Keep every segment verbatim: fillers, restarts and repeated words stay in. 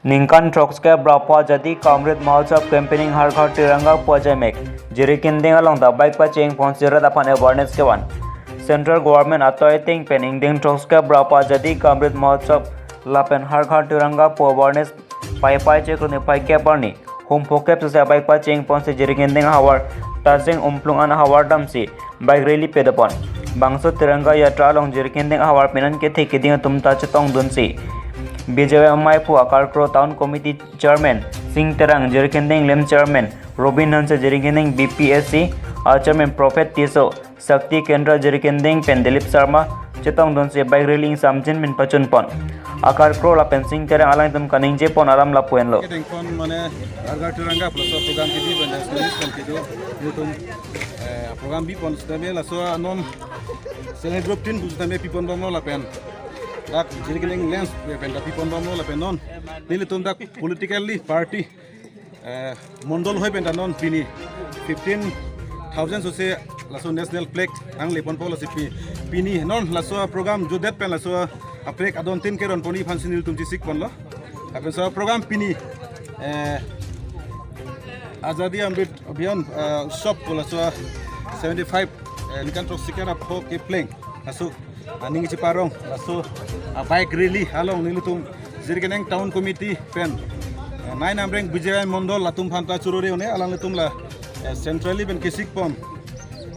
Ningkan throksi kep ra-pho Azadi Ka Amrit Mahotsav campaigning Har Ghar Tiranga pu ajaimek Jirikinding along ta bike pacheng ponsi rat aphan awareness kevan. Central Government atoi ateng pen ingdeng throksi kep ra-pho Azadi Ka Amrit Mahotsav lapen Har Ghar Tiranga pu awareness Paipai Chiklo niphai kep arni hum phokep sese bike pacheng ponsi Jirikinding ahavar Tajeng Umplung an ahavar damsi bike rally padopon. Bangso Tiranga Yatra along Jirikinding ahavar pinan kethe keding atum ta chetongdunsi B J Y M I pu Akarkro Town Committee Chairman Sing Terang, Jirikinding Lim Chairman Robin Hanse, Jirikinding B P S C a Chairman Prophet Tisso, Shakti Kendra Jirikinding pen Dilip Sharma chetongdunsi bike rally ingsamjin min pachunpon. Akarkro lapen Sing Terang alangtum kaningjepon alam lapu-enlo. Kedengpon mane Har Ghar Tiranga pu laso program kebi pen das kulis pen kedo nelitum, eh, program bipon sitame laso anon self help group tin pu sitame piponbomlo lapen dak Jirikinding Lens pen ta piponbomlo lapen non nelitum dak politically party, eh, mondol hoi pen ta non pini fifteen thousand sose laso national flag nangleponpo lasi pi-, pini non laso program jutdet pen laso a flag adon tin keron poni aphansi nelitum chesikponlo. Lapen laso program pini, eh, Azadi Amrit Abhiyan, eh, Utsav pu laso seventy five, eh, ningkan throksi kep ra-pho kepleng laso aning cheparong laso a bike rally along nelitum Jirikinding Town Committee pen, eh, nine Amreng B J Y Mondol atum aphan ta churore un-e, alanglitum la, eh, centrally pen kesikpon,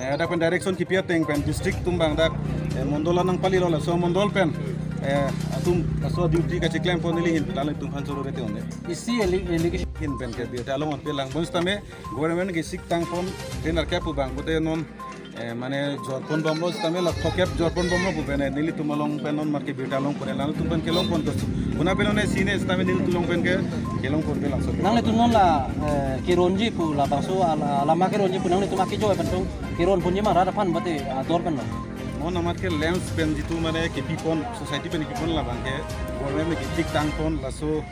eh, dak pen direction kipi ateng pen district atum abang dak, eh, mondol anang palilo laso mondol pen, eh, atum laso duty kachiklempon neli ahin alanglitum aphan churore te un-e. Isi ele-, allegation ahin pen ke birta along on pe lang bonsitame government kesiktangpon, trainer kep pu abang pute non, eh, mane jorponbomlo sitame la phokep jorponbomlo pu pen nelitum along pen non marke birta longpon, alanglitum pen kelongpon to. Kuna pen non sine sitame nelitum along pen ke kelongpon pe langso. Nanglitum non la, eh, keronji pu labangso ala-, alama keronji pu nanglitum akejoi pen tong keronponji ma rat aphan mate ador pen lo. Non amat ke Lens pen jitu mane kepipon, society pen kepipon labang ke government kesiktangpon laso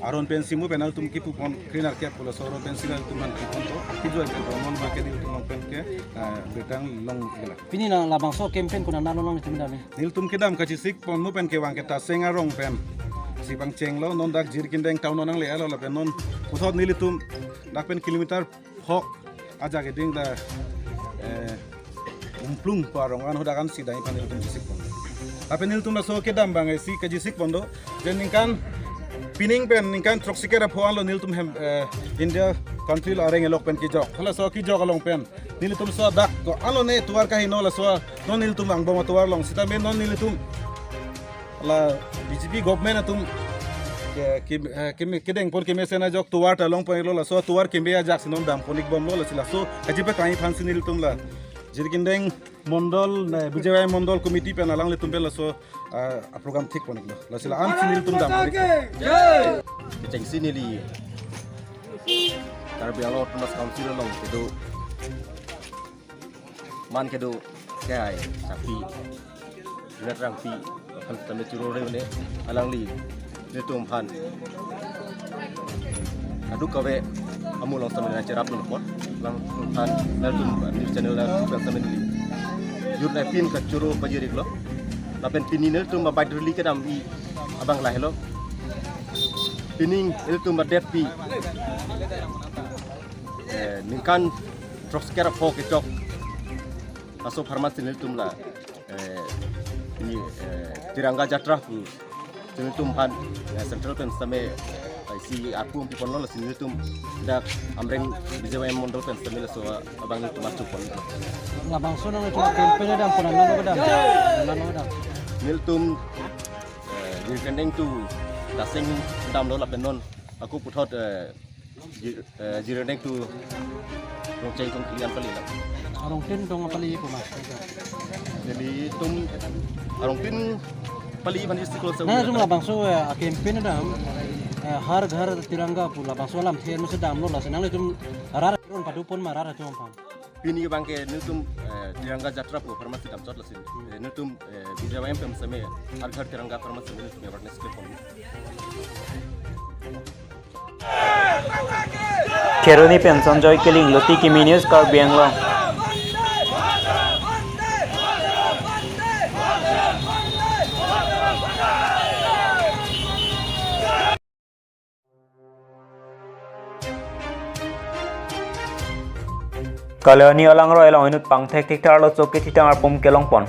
aron pensi mo pen nangtum kepupon, trainer kep pu laso aron pensi nangtum aphan kepon to, akejoi pen to, non marke nelitum along pen ke, ah, birta long gela. Pini na labangso campaign konat lo nangtum dam-e? Nelitum kedam kachisikpon mo pen kevang ke Taseng arong pensi pangchenglo, non dak Jirikinding town nangle-etlo lapen non puthot nelitum dak pen kilometer phok ajak eding ta, eh, Umplung pu arong an hadak ansi dai aphan nelitum chesikpon. Lapen nelitum laso kedam abang isi kachisikpon do. Je ningkan pining pen ningkan throksi kep ra-pho anlo nelitum hem, eh, India country lo areng elok pen kejok. Halaso kejok along pen nelitum laso dak ko-an lo ne tovar kaheno laso non nelitum angbong atovar along sitame non nelitum la B J P government atum ke, ke, eh, keme-, kedengpon kemesen ajok tovar ta longponlo, laso tovar keme ajak si non dampon-ikbomlo, lasi laso kachipakai aphansi nelitum la Jirikinding Mondol, ne, B J Y Mondol Committee pen alanglitum pen laso, ah, a program thikpon-iklo. Lasi la-ansi nelitum dampon-iklo. Kechengsi neli Karbi Anglong Autonomous Council along kedo man kedo kehai Sakpi Juliet Rongpi aphan sitame churore un-e, alangli nelitum aphan kadokave amu along sitame nangcherapdun apot, alangtum aphan nelitum news channel along sitame neli jut nai pin kachoro pajir-iklo. Lapen pini nelitum a bike rally kedam-i abang lahelo. Pini nelitum a-date pi, eh, ningkan throksi kep ra-pho kechok. Laso apharman si nelitum la, eh, ini, eh, Tiranga Jatra pu si nelitum aphan, eh, central pen sitame, eh, isi arpu piponlo, lasi nelitum dak Amreng B J Y M Mondol pen sitame laso abang nelitum arjupon. Labangso nangtum campaign dampo, nang nang kedam, nang kedam? Nelitum, eh, Jirikinding to Taseng damlo lapen non ako puthot, eh, Ji-, eh, Jirikinding to Rongcheng tong kili an pali la. Arong tin tong pali pu ma? Nelitum arong tin pali aphan isi klo sa. Nangtum labangso, eh, a campaign dam, eh, Har Ghar Tiranga pu labangso alamthe musi damlo, lasi nanglitum rat aron padopon ma rat atum aphan? Pini abang ke nelitum, eh, Tiranga Jatra pu apharman si damchot, lasi, eh, nelitum, eh, B J Y M pen sitame Har Ghar Tiranga apharman si nelitum awareness kepon. Kheroni pen Sanjoy Killing, Luti Kimi News, Karbi Anglong. Kalyani alangroi along inut pangthek thekthak arloso kethitang arpum kelongpon.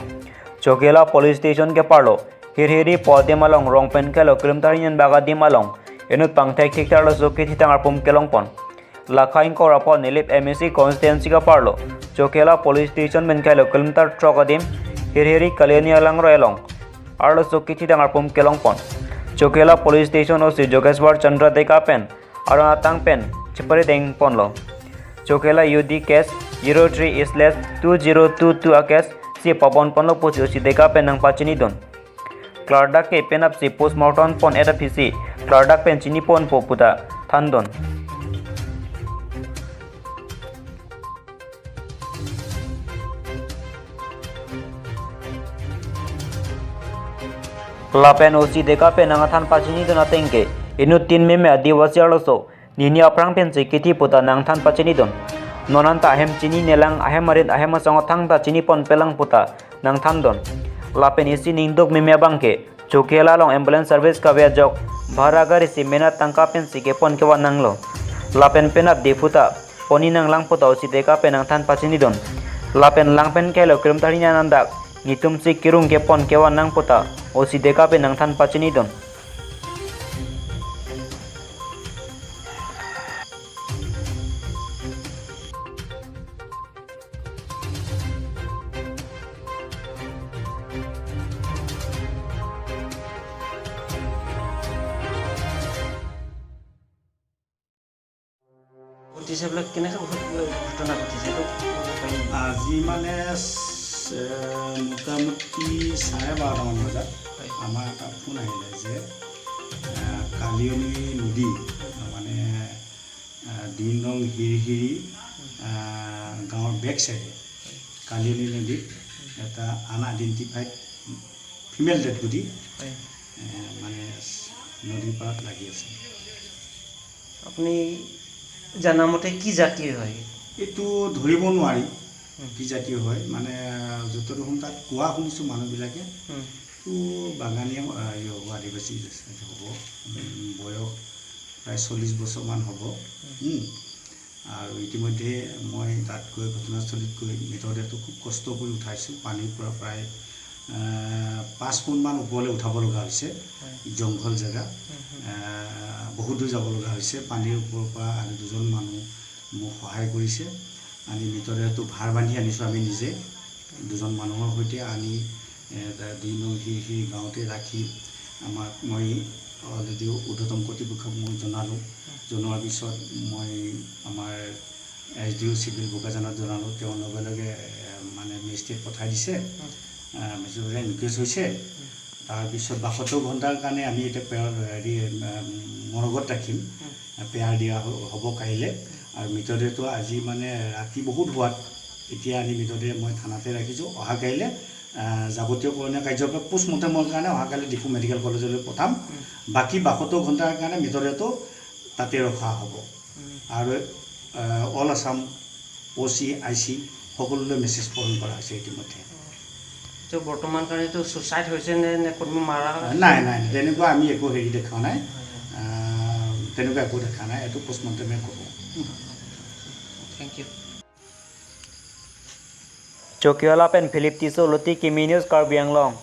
Chokihola Police Station keparlo Hirhiri pu adim along rong pen kailo kilometer hini anbak adim along inut pangthek thekthak arloso kethitang arpum kelongpon. Lakha ingkoi ra pho Nilip M A C constituency keparlo Chokihola Police Station pen kailo kilometer throk adim Hirhiri Kalyani alangroi along arloso kethitang arpum kelongpon. Chokihola Police Station O C Jogeshwar Chandra Deka pen aron atang pen chepari dengponlo. Chokihola U D case zero three slash two zero two two a case si paponponlo pusi O C Deka pen nangpachinidun. Klardak ke penapsi postmortem pon-et aphisi klardak pen chiniponpo puta thandun. Lapen O C Deka pen nangthan pachinidun ateng ke inut tin meme Adivasi arloso nini aphrang pensi kethi puta nangthan pachinidun. Non anta ahem chininelang, ahem arit ahem asong athang ta chiniponpelang puta nangthandun. Lapen isi ningduk meme abang ke Chokihola along ambulance service kave ajok bhara gari si mena tangka pensi kepon kevan nanglo. Lapen penap Diphu ta pon-i nanglang puta O C Deka pen nangthan pachinidun. Lapen lang pen kailo kilometer hini an andak netumsi kerung kepon kevan nang puta O C Deka pen nangthan pachinidun. ঘটিছে বোলে, কেনেকে ঘট-, ঘটনা ঘটিছে এইটো ক'ব পাৰিব নেকি? আজি মানে, এ, মোটামুটি চাৰে বাৰটামান বজাত হয়। আমাৰ এটা ফোন আহিলে যে, এ, কালিয়নী নদী, মানে, এ, দুই নং হিৰহিৰি, এ, গাঁৱৰ বেক চাইডে কালিয়নী নদীত এটা আনআইডেণ্টিফাইড ফিমেল ডেড বডি, হয়। এ, মানে, নদীৰ পাৰত লাগি আছে। আপুনি জানামতে কি জাতিৰ হয়? এইটো ধৰিব নোৱাৰি হুম। কি জাতিৰ হয়, মানে, যতদূৰ শুন তাত কোৱা শুনিছোঁ মানুহবিলাকে, হুম। এইটো বাগানীয়া, আ, ইয়ে হ'ব, আদিবাসী হ'ব। উম, বয়স প্ৰায় চল্লিছ বছৰমান হ'ব। হুম। আৰু ইতিমধ্যে মই তাত গৈ ঘটনাস্থলীত গৈ মৃতদেহটো খুব কষ্ট কৰি উঠাইছোঁ। পানীৰ পৰা প্ৰায়, আহ, পাঁচ ফুটমান ওপৰলৈ উঠাব লগা হৈছে। হয়। জংঘল জেগা। হুম, হুম। আহ, বহুত দূৰ যাব লগা হৈছে। পানীৰ ওপৰৰ পৰা আৰু দুজন মানুহ মোক সহায় কৰিছে। আনি মৃতদেহটো ভাৰ বান্ধি আনিছোঁ আমি নিজে। দুজন মানুহৰ সৈতে আনি, এ, তা-, দুই নং সেই, সেই গাঁৱতে ৰাখি আমাক, মই অলৰেডি ঊৰ্ধ্বতম কৰ্তৃপক্ষক মই জনালোঁ। জনোৱাৰ পিছত মই আমাৰ এছ ডি অ' চিভিল বোকাজানত জনালোঁ। তেওঁ লগে লগে, এ, মানে, মেজিষ্ট্ৰেট পঠাই দিছে। এ, মেজিষ্ট্ৰেটে ৰিকুৱেষ্ট হৈছে। তাৰপিছত বাসত্তৰ ঘণ্টাৰ কাৰণে আমি এতিয়া পেৰ-, হেৰি, এ, মৰগত ৰাখিম। পেয়াৰ দিয়া হ-, হ'ব কাইলৈ। আৰু মৃতদেহটো আজি, মানে, ৰাতি বহুত হোৱাত এতিয়া আনি মৃতদেহ মই থানাতে ৰাখিছোঁ। অহা কাইলৈ, আহ, যাৱতীয় কৰণীয় কাৰ্যকলাপ পোষ্টমৰ্টেমৰ কাৰণে অহা কাইলৈ ডিফু মেডিকেল কলেজলৈ পঠাম। বাকী বাসত্তৰ ঘণ্টাৰ কাৰণে মৃতদেহটো তাতে ৰখা হ'ব। আৰু, আহ, অল আছাম অ' চি, আই চি সকলোলৈ মেছেজ প্ৰেৰণ কৰা হৈছে ইতিমধ্যে। তো বৰ্তমান কাৰণেতো ছুচাইড হৈছে নে, নে কোনোবা মাৰা হৈছে? নাই, নাই, নাই, তেনেকুৱা আমি একো হেৰি দেখা নাই। হয়, হয়। আহ, তেনেকুৱা একো দেখা নাই, এইটো পোষ্টমৰ্টেমে ক'ব। Thank you. Chokihola pen Philip Tisso, Luti Kimi News, Karbi Anglong.